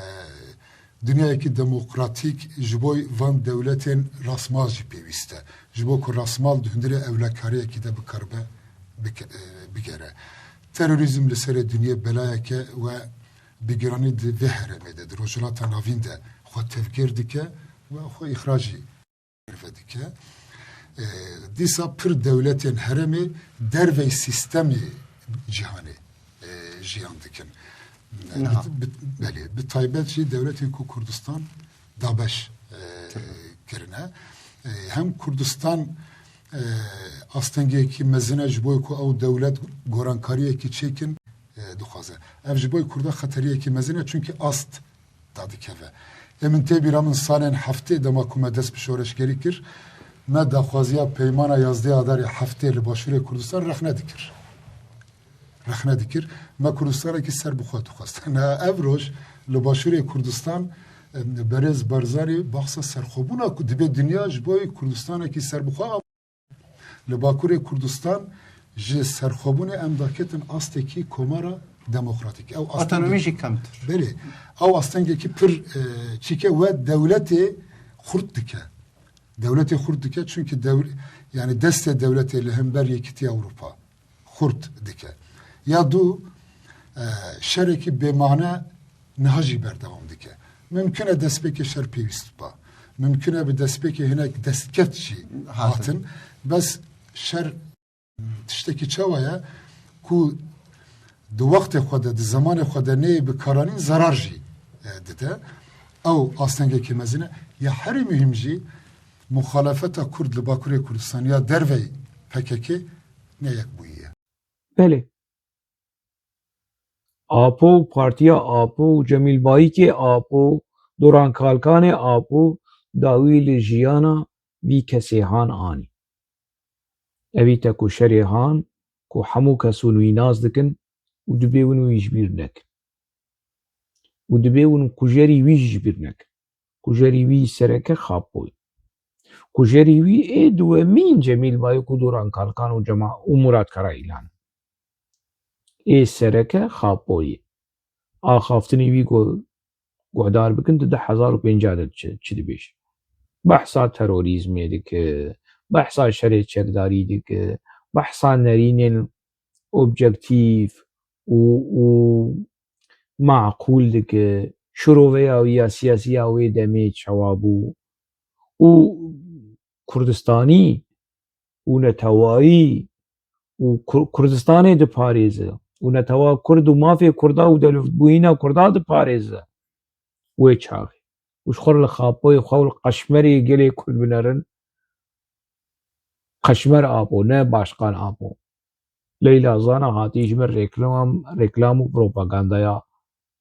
dinyayekî demokratîk ji bo van dewletên rasmal jî pêwîst e. Ji bo ku rasmal di hundirê ewlekariyekî de bikaribe bike-, e, bigere. Terorîzm li serê dinyê belayeke we bi giranî di vê herêmê de, di Rojhilata Navîn de xwe tevgêr dike û xwe îxracî derve dike. E, dîsa pir dewletên herêmê dervey sîstemê cîhanê, e, jiyan dikin. Niha. Bi, bi, belê, bi taybet jî dewletên ku Kurdistan dabeş, e, kirine. E, hem Kurdistan, e, astengekî mezin e ji bo ku ew dewlet gorankariyekî çêkin, e, dixwaze. Ev ji bo Kurda xeteriyekî mezin e, çunkî ast dadikeve. Ê min tê bîra min salên heftê dema ku me dest bi şoreşgerî kir, me daxwaziya peymana yazdeh Adarê heftê li Başûrê Kurdistan rexne dikir. Rexne dikir. Me Kurdistanekî serbixwe dixwest. Niha ev roj li Başûrê Kurdistan, em, berêz Barzanî baxsa serxwebûna ku dibe dinya ji bo Kurdistanekî serbixwe. Li Bakurê Kurdistan ji serxwebûnê em daketin astekî komara demokratîk. Ew astengekî Otonomî jî kemtir. Belê. Ew astengekî pir, e, çîke we dewletê xurt dike. Dewletê xurt dike, çunkî dew-, yani destê dewletê li hember Yekîtiya Ewropa xurt dike. Ya du, e, şerekî bêmane niha jî berdewam dike. Mimkun e destpêkê şer pêwîst biba. Mimkun e bi destpêkê hinek destkeft jî Hatin. hatin. Bes şer tiştekî çawa ye ku di wextê xwe de, di zemanê xwe de neyê bikaranîn zerar jî, e, dide. Ew astengekî mezin e. Ya herî muhîm jî muxalefeta Kurd li Bakurê Kurdistan ya dervey P K K ne yekbûyî ye. Belê. Apo û Partiya Apo û Cemîl Bayîkê Apo, Duran Kalkanê Apo dawî li jiyana vî kesê han anî. Evî tekoşerê han ku hemû kes hûn wî nas dikin û dibê hûn wî ji bîr nekin. Û dibê hûn kujerî wî jî ji bîr nekin. Kujerî wî sereke Xapo ye. Kujerî wî ê duwemîn Cemîl Bayik û Duran Kalkan û Cema-, û Murat Karayilan. Ê sereke Xapo ye. Axaftinê wî ku guhdar bikin, di du hezar û pêncî de çi, çi dibêje. Behsa terorîzmê dike, behsa şerê çekdarî dike, behsa nerînên objektîf û, û maqûl dike, şiroveya wî ya siyasî ya wê demê çawa bû û Kurdistanî û netewayî û Kur-, Kurdistanê diparêze û netewa Kurd û mafê Kurda û dewletbûyîna Kurda diparêze wê çaxê. Û ji xwe re li Xapoyê xwe û li Qeşmerê gelê Kurd binerin. Qeşmer Apo, ne Başkan Apo. Leyla Zana hatî ji min reklam, reklam û propagandaya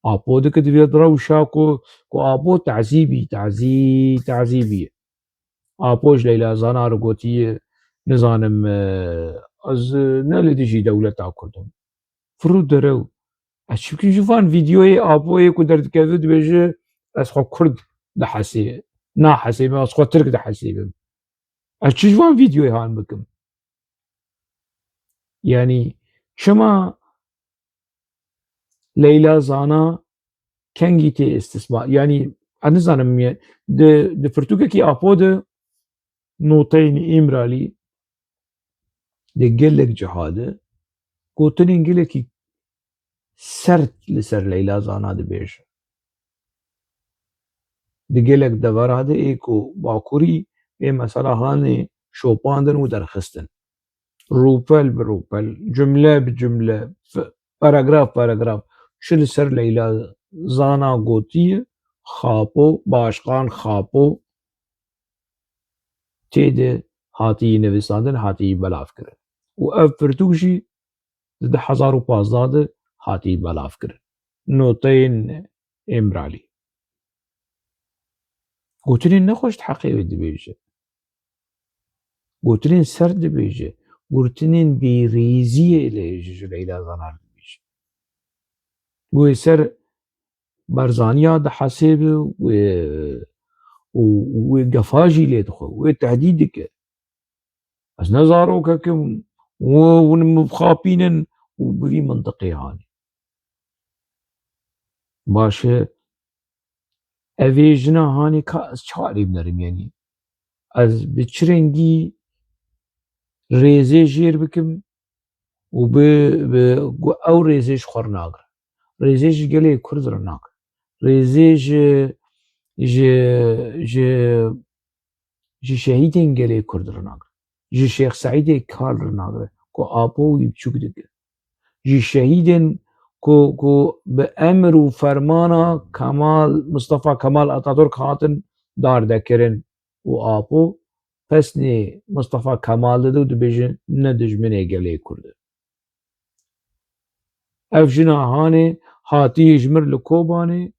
Apo dike, di vê rewşa ku, ku Apo tazî bî, tazî, tazî bî. Apo ji Leyla Zana re gotiye, nizanim, e, ez, e, ne li dijî dewleta Kurd im. Firu derew. Ez çi bikim ji van vîdyoyê Apoyê ku derdikeve dibêje, ez xwe Kurd dihesê-, nahesêbim, ez xwe Tirk dihesêbim. Ez çi ji van vîdyoyê han bikim? Yanî çima Leyla Zana kengî tê îstismar? Yanî ez nizanim, ye-, di, di pirtûkekî Apo de noteyên Îmralî di gelek ciha de gotinên gelekî sert li ser Leyla Zana dibêje. Di gelek devera de ê ku Bakurî ê mesela hanê şopandin û derxistin. Rûpel bi rûpel, cumle bi cumle, f-, paragraf paragraf çi li ser Leyla Zana gotiye, Xapo, Başkan Xapo tê de hatî nivîsandin, hatî belav kirin. Û ev pirtûk jî di du hezar û pazdeh de hatî belav kirin. Noteyên Îmralî. Gotinên nexweş di heqê wê dibêje. Gotinên sert dibêje. Gotinên bêrîziyê lê ji, ji Leyla Zanar dibêje. Wê ser Barzaniya dihesêbe, wê, û, û wê gefa jî lê dixwe, wê tehdîd dike. Ez ne zarokek im û hûn min bixapînin û bi vî mintiqê hanê. Baş e, ev ê jina hanê ka ez çawa alî binerim, yanî ez bi çi rengî rêzê jêr bikim, û bi, bi, gu-, ew rêzê ji xwe re nagire. Rêzê ji gelê Kurd re nagire. Rêzê ji, ji, ji, ji şehîdên gelê Kurd re nagire. Ji Şêx Seîdê Kal re nagire. Ku Apo wî biçûk dike. Ji şehîdên ku, ku bi emir û fermana Kemal, Mustafa Kemal Atatürk hatin dardekirin û Apo pesnê Mustafa Kemal dide û dibêjin ne dijminê gelê Kurd e. Ev jina hanê hatiye ji mir li Kobanê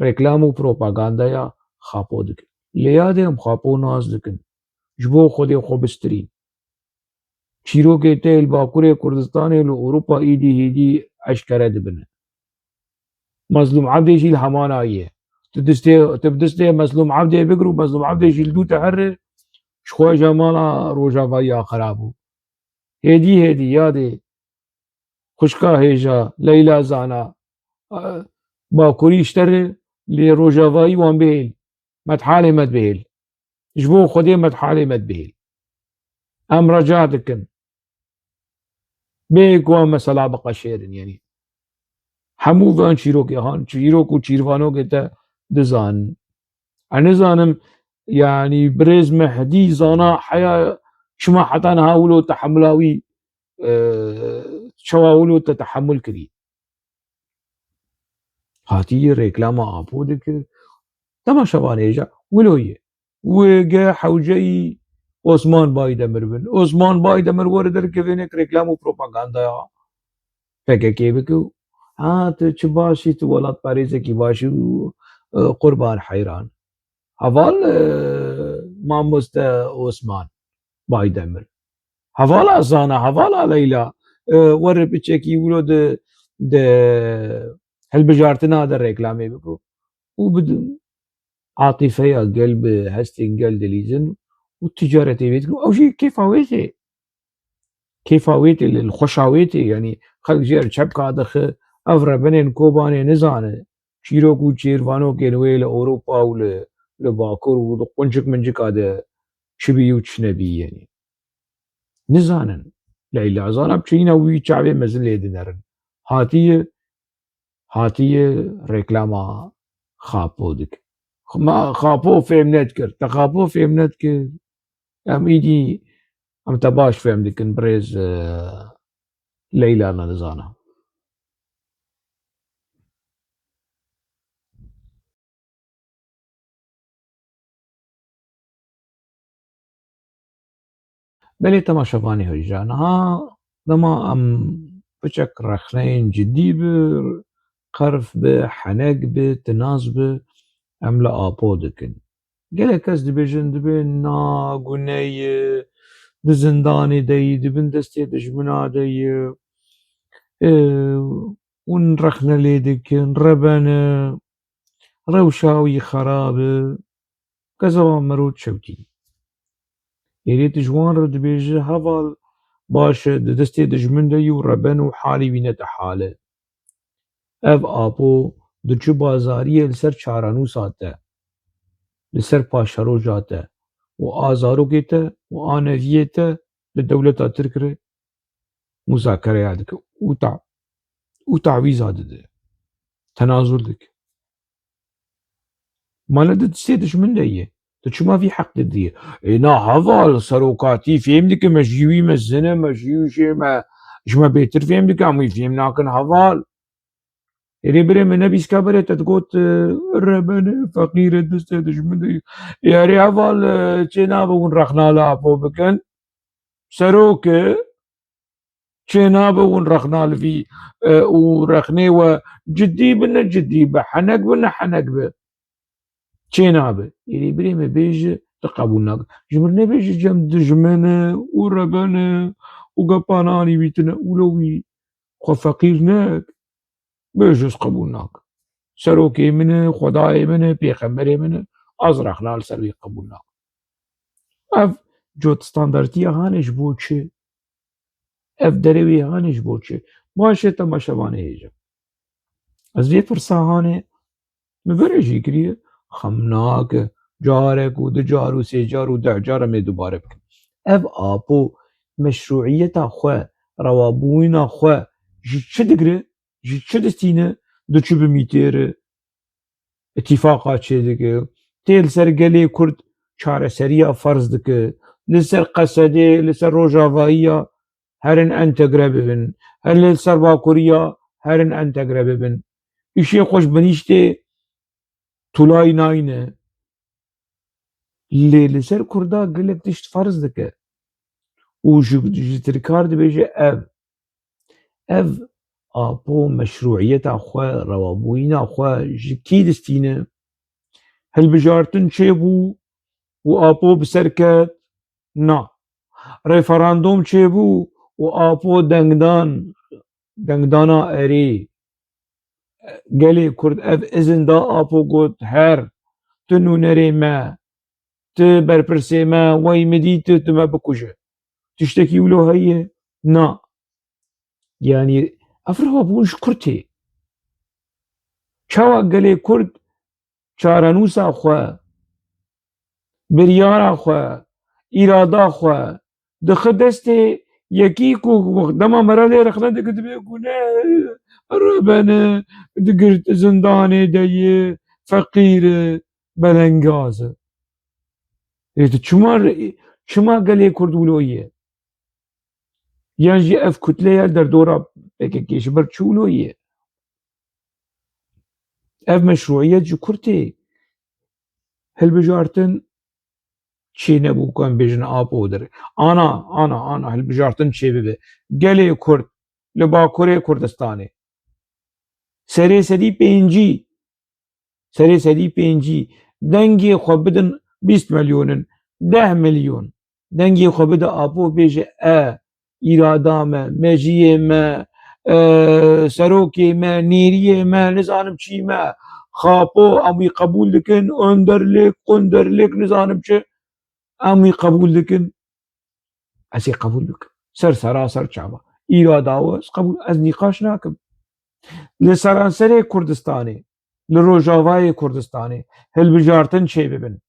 reklam û propagandaya Xapo dikin. Lê yadê em Xapo nas dikin. Ji bo Xwedê xwe bistirîn. Çîrokê te li Bakurê Kurdistanê li Ewropa îdî hêdî eşkere dibine. Mezlûm Ebdê jî li hemana ye. Tu distê, tu bi distê Mezlûm Ebdê bigir û Mezlûm Ebdê jî li dû te here, ji xwe ji mala Rojavayî ya xera bû. Hêdî hêdî yadê xwişka hêja Leyla Zana, e, Bakurî ji te re lê Rojavayî wan bihêl. Me dihalê me dibihêl. Ji bo Xwedê me dihalê me dibihêl. Em reca dikin. Bê ku em mesela biqeşêrin, yanî. Hemû van çîrokê han, çîrok û çîrvanokê te dizanin. Ez nizanim, yanî birêz Mehdî Zana heya çima heta niha wilo tehemula wî, e, çawa wilo te tehemul kirî. Hatiye reklama Apo dikir. Temaşevanê hêja, wilo ye. Wê ge hewceyî Osman Baydemir bin. Osman Baydemir were derkevê nek reklam û propagandaya P K K bike. Ha, tu çi baş î, tu welatparêzekî baş î û, e, qurban heyran. Heval, e, mamoste Osman Baydemir. Hevala Zana, hevala Leyla, e, were piçekî wilo di, di hilbijartina de reklamê biko. Û bi atîfeya gel, bi hestên gel dilîzin û ticaretê wê dikin. Ew jî kêfa wê tê. Kêfa wê tê, li xweşa wê tê. Yanî xelk jê re çepka dixe, ev rebenên Kobanê nizane. Çîrok û çêrvanokên wê li Ewropa û li, li Bakur û di quncik mincika de çi bî û çi nebî, yanî. Nizanin. Leyla Zana biçeyîna wî çavê mezin lê dinerin. Hatiye, hatiye reklama Xapo dik. Ma Xapo fêm nedikir. Te Xapo fêm nedikir. Em îdî, em te baş fêm dikin, birêz, e, Leyla Nilizana. Belê temaşevanê hêja, niha dema em piçek rexneyên cidî bi, qerf bi, henek bi, tinaz bi, em li Apo dikin. Gelek kes dibêjin, dibê na gune ye, di zindanê de yî, di bin destê dijmina de yî, e, hûn rexne lê dikin, reben e, rewşa wî xerab e, kezeba mero çewtî. Êrê tu ji wan re dibêje, heval baş e, di destê dijmin de yî û reben û halî wî ne te hal e. Ev Apo diçû bazariyê li ser çarenûsa te, li ser paşeroja te û a zarokê te û a neviyê te li dewleta Tirk re muzakereya dike û ta-, û tawîza dide. Tenazul dike. Ma ne di destê dijmin de ye. Tu çima vî heq didî? Ê na heval serokatî fêm dike, me ji wî mezin e, me ji wî jê me, ji me bêtir fêm dike, em wî fêm nakin heval. Êrê birê min nebîska berê te digot, e, reben e, feqîr e, destê dijmin de ye. Ê erê heval, e, çê nabe hûn rexna li Apo bikin. Serok e, çê nabe hûn rexna li vî, e, û rexnê we cidî bi, ne cidî bi, henek bi, ne henek bi. Çê nabe. Êrê birê me bêje, tu qebûl nake. Ji mir nebêje cem dijmin e û reben e û gepanan wî tine. Wilo wî xwe feqîr nek. Bêje ez qebûl nakim. Serokê min e, xwedayê min e, pêxemberê min e, ez rexna li ser wî qebûl nakim. Ev cot standartiya hanê ji bo çi? Ev derewê hanê ji bo çi? Baş e, temaşevanê hêja. Ez vê pirsa hanê min berê jî kiriye, xem nake, carek û du car û sê car û deh car em ê dubare bikin. Ev Apo meşrûiyeta xwe rewabûna xwe ji çi digire, ji çi distîne, diçû bi mîtêr îtîfaqa çêdike. Tê li ser gelê Kurd çareseriya ferz dike. Li ser Qesedê, li ser Rojavayiya herin entegre bibin. Her li ser Bakuriya herin entegre bibin. Îşê xwe ji binîştê tulay nayne. Lê li ser Kurda gelek tişt ferz dike. Û ji, ji Tirkar dibêje ev. Ev Apo meşrûiyeta xwe, rewabûyîna xwe ji kî distîne? Hilbijartin çêbû û Apo bi ser ket? Na. Referandûm çêbû û Apo dengdan, dengdana erê. Gelê Kurd ev izin da Apo got, her, tu nûnerê me, tu berpirsê me, wey min dî tu, tu me bikuje. Tiştekî wilo heye? Na. Yanî ev rewabûn ji kur tê? Çawa gelê Kurd çarenûsa xwe, biryara xwe, îrada xwe dixe destê yekî ku dema me re lê rexne dike, dibê ku ne, rebe ne, digirt zindanê de ye, feqîr e, belengaz e. Ê, tu çima, çima gelê Kurd wilo ye? Yan jî ev kutle ya derdora P K K ji ber çi wilo ye? Ev meşrûiyet ji kur tê? Hilbijartin çê nebû ku em bêjin Apo dir. Ana, ana, ana, hilbijartin çê bibe. Gelê Kurd li Bakurê Kurdistanê serê sedî pêncî, serê sedî pêncî dengê xwe bidin bîst milyon in, deh milyon. Dengê xwe bide Apo, bêje, e, îrada me, mejiyê me, e, serokê me, nêriyê me, nizanim çî me, Xapo, em wî qebûl dikin, önderlik, kunderlik, nizanim çi, em wî qebûl dikin. Ez ê qebûl bikim. Ser sera ser çava. Îrada we ez qebûl, ez nîqaş nakim. Li seranserê Kurdistanê, li Rojavayê Kurdistanê hilbijartin çêbibin.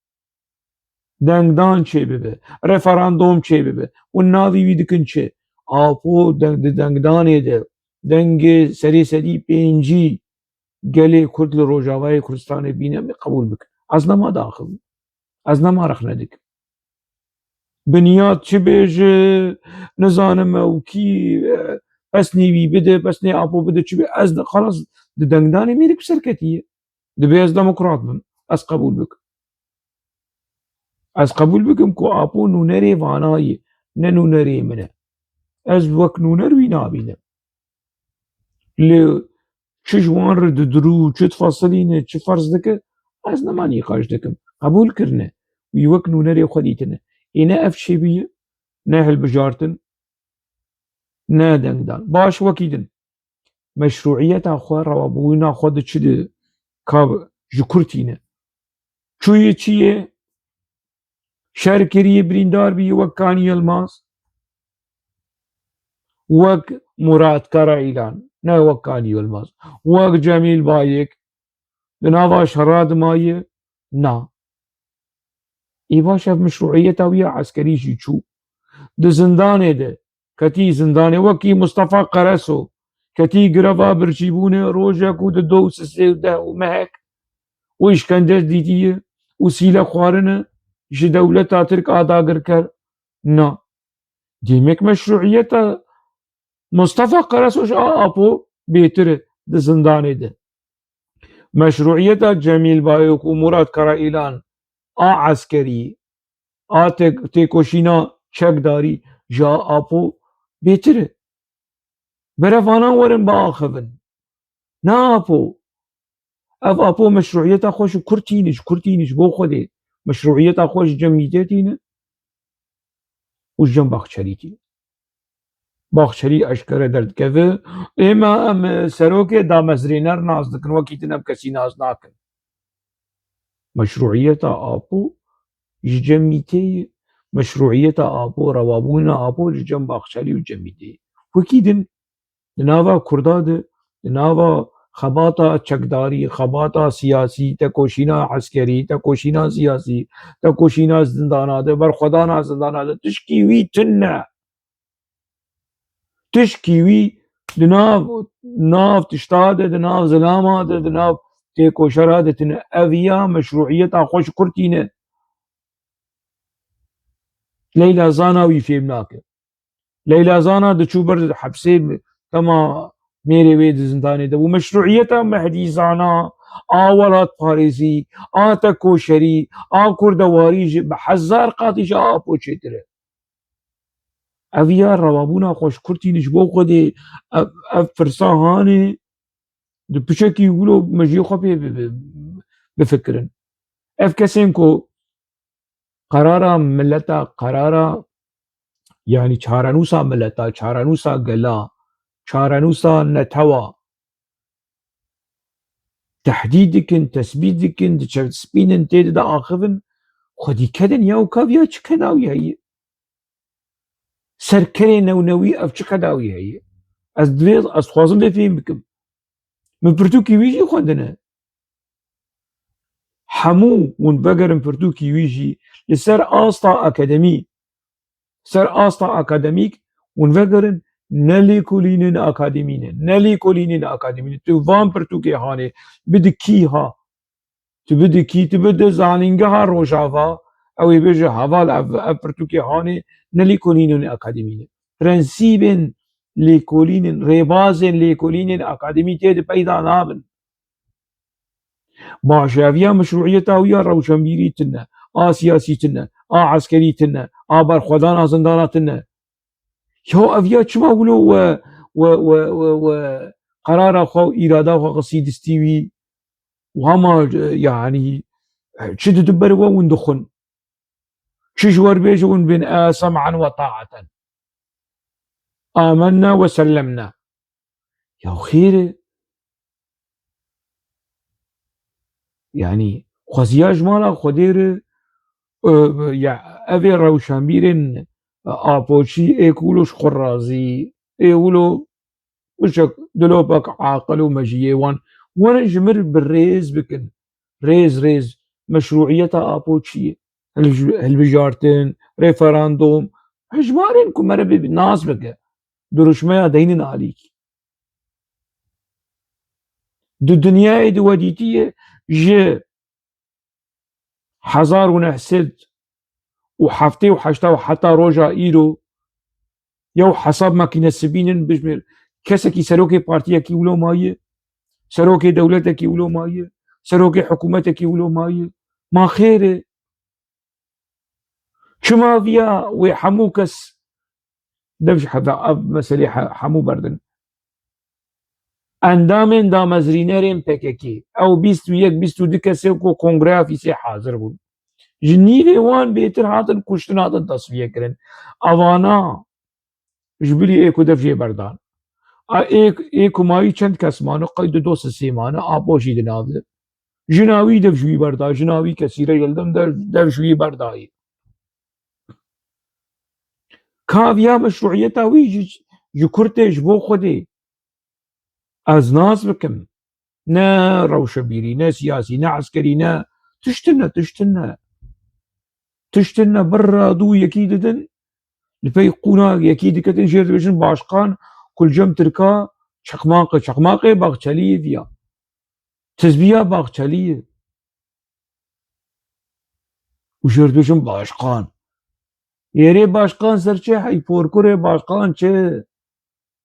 Dengdan çêbibe, referandûm çêbibe. Û navî wî dikin çi? Apo deng-, di dengdanê de dengê serê sedî pêncî gelê Kurd li Rojavayê Kurdistanê bîne, min qebûl bikin. Ez nema daxivim. Ez nema rexne dikim. Binyat çi bêje, nizanim ew kî, e, pesnê wî bide, pesnê Apo bide, çi bê, ez de, xelas, di dengdanê mêrik bi ser ketiye. Dibê ez demokrat bim. Ez qebûl bikim. Ez qebûl bikim ku Apo nûnerê vana ye, ne nûnerê min e. Ez wek nûner wî nabînim. Lê çi ji wan re didirû, çi difasilîne, çi ferz dike, ez nema nîqaş dikim. Qebûl kirine. Wî wek nûnerê xwe dîtine. Ê ne ev çêbûye, ne hilbijartin, ne dengdan. Baş, wekî din. Meşrûiyeta xwe, rewabûna xwe di çi di ka ji kur tîne? Çûyê çi ye? Şer kiriye, birîndar bîye wek Kanî Yilmaz, wek Murat Karaîlan, ne wek Kanî Yilmaz, wek Cemîl Bayik, di nava şera de maye? Na. Ê baş, ev meşrûiyeta wî ya eskerî jî çû. Di zindanê de ketî zindanê, wekî Mustafa Qereso ketî greva birçîbûnê, rojek û di do û sisê û deh û mehek û îşkence dîtiye û sîle xwarine ji dewleta Tirk a dagirker. Na. Dîmek meşrûiyeta Mustafa Qereso ji a Apo bêtir e di zindanê de. Meşrûiyeta Cemîl Bayok û Murat Karaîlan a eskerî, a tek-, têkoşîna çekdarî ji a Apo bêtir e. Berevanan werin biaxivin. Ne Apo. Ev Apo meşrûiyeta xwe ji kur tîne, ji kur tîne, ji bo Xwedê. Meşrûiyeta xwe ji cem Mîtê tîne û ji cem Baxçelî tîne. Baxçelî eşkere derdikeve, ê me em serokê damezrêner nas dikin, wekî din ev kesî nas nakin. Meşrûiyeta Apo ji cem Mîtê ye. Meşrûiyeta Apo, rewabûna Apo ji cem Baxçelî û cem Mîtê ye. Wekî din di nava Kurda de, di nava xebata çekdarî, xebata siyasî, tekoşîna eskerî, tekoşîna siyasî, tekoşîna zindana de, berxwedana zindana de, tişkî wî tune. Tişkî wî di nav, nav tişta de, di nav zilama de, di nav têkoşera de tine. Ev ya meşrûiyeta xwe ji kur tîne. Leyla Zana wî fêm nake. Leyla Zana diçû ber hepsê, dema mêrê wê di zindanê de bû. Meşrûiyeta Mehdî Zana, a welatparêzî, a tekoşerî, a kurdewarî jî bi hezar qatî ji Apo çêtir e. Ev ya rewabûna xwe ji kur tîne ji bo Xwedê, ev, ev pirsa hanê di piçekî wilo mejiyê xwe pê bi-, bi-, bifikirin. Ev kesên ku qerara mileta, qerara, yanî çarenûsa mileta, çarenûsa gela, çarenûsa netewa tehdîd dikin, tesbît dikin, diçespînin, tê de diaxivin, xwedî kedin ya û kaviya çi kedawî heye? Ser kerê newnewî ev çi kedawî heye? Ez divê, ez dixwazim vê fêm bikim. Min pirtûkî wî jî xwendine. Hemû hûn vegerin pirtûkî wî jî li ser asta akademî, ser asta akademîk hûn vegerin, ne lêkolînên akademî ne, ne lêkolînên akademî ne. Tu van pirtûkê hanê bidi kî ha, tu bidi kî, tu bidi zanîngeha Rojava, ew ê bêje heval ev, ev pirtûkê hanê ne lêkolînên akademî ne. Prensîbên lêkolînên, rêbazên lêkolînên akademî tê de peyda nabin. Baş e, ev ya meşrûiyeta wî ya rewşenbîrî tune, a siyasî tune, a eskerî tune, a berxwedana zindana tune. Ya ev ya çima wilo we, we, we, we, we qerara xwe û îrada xwe xistî distî wî û hema, e, yanî, e, çi didin ber we hûn dixwin? Çi ji we re bêje hûn bên, e, sem'an we ta'aten. Amenna we sellemna. Ya xêr e. Yanî, xweziya ji mala Xwedê re, e, ya, ev ê rewşenbîrên Apoçî ê ku wilo ji xwe razî, ê wilo bişek dilopek aqil û mejiyê wan, werin ji mir bi rêz bikin. Rêz, rêz, meşrûiyeta Apoçiyê. Hilbij-, hilbijartin, referandûm, hejmarên ku mere bê nas bike. Duruşmeya deynin alîkî. Di dinyayê de we dîtiye ji hezar û neh sed û heftê û heşta û heta roja îro, yew hesab makîne sibînin bijmêr. Kesekî serokê partiyekî wilo maye, serokê dewletekî wilo maye, serokê hikûmetekî wilo maye. Ma xêr e. Çima viya wê hemû kes dev ji heve-, ev meselê he-, hemû berdin? Endamên damezrînerên P K K, ew bîst û yek, bîst û du kesê ku kongreya Fîsê hazir bûn. Ji nîvê wan bêtir hatin kuştin, hatin tasfiye kirin. Evana ji bilî ê ku dev jê berdan. A ê, ê ku mayî çend kes mane, qey du do sisê mane, Apo jî di nav de. Jina wî dev ji wî berda, jina wî kesîre yildim dev, dev ji wî berdayî. Ka viya meşrûiyeta wî ji, ji kur tê ji bo Xwedê. Ez nas bikim. Ne rewşebîrî, ne siyasî, ne eskerî, ne tiştin ne, tiştin ne. Tiştin ne, birra dû yekî didin, li pey qûna yekî diketin, jêr dibêjin başkan, kulcem tirka, çeqmaqê, çeqmaqê Baxçeliyê viya. Tizbiya Baxçeliyê. Û jêr dibêjin başkan. Yerê başkan ser çi hey porkurê başkan çi?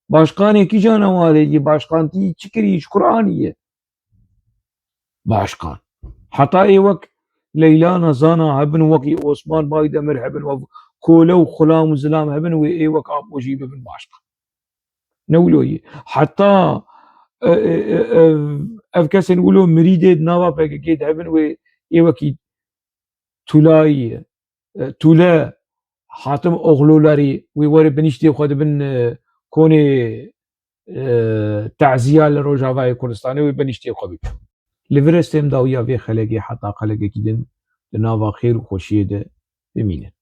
Başkanê kî canawarê yî, başkantî çi kirî, ji kur aniye? Başkan. Heta ê wek Leyla Nezana hebin, wekî Osman Baydemir hebin, wek Kole û Xulam û Zilam hebin, wê ê wek Apo jî bibin başkan. Ne wilo yî. Heta, e, e, e, ev, ev kesên wilo mirîdê di nava P K K de hebin, wê ê wekî Tulayî, e, Tule Hatim Oxlularî, wî werê binîştê xwe dibin, e, konê, e, taziya li Rojavayê Kurdistanê, wî binîştê xwe bike. Li vir estêm dawiya vê xelekê heta xelekekî din di nava xêr û xweşiyê de bimînin.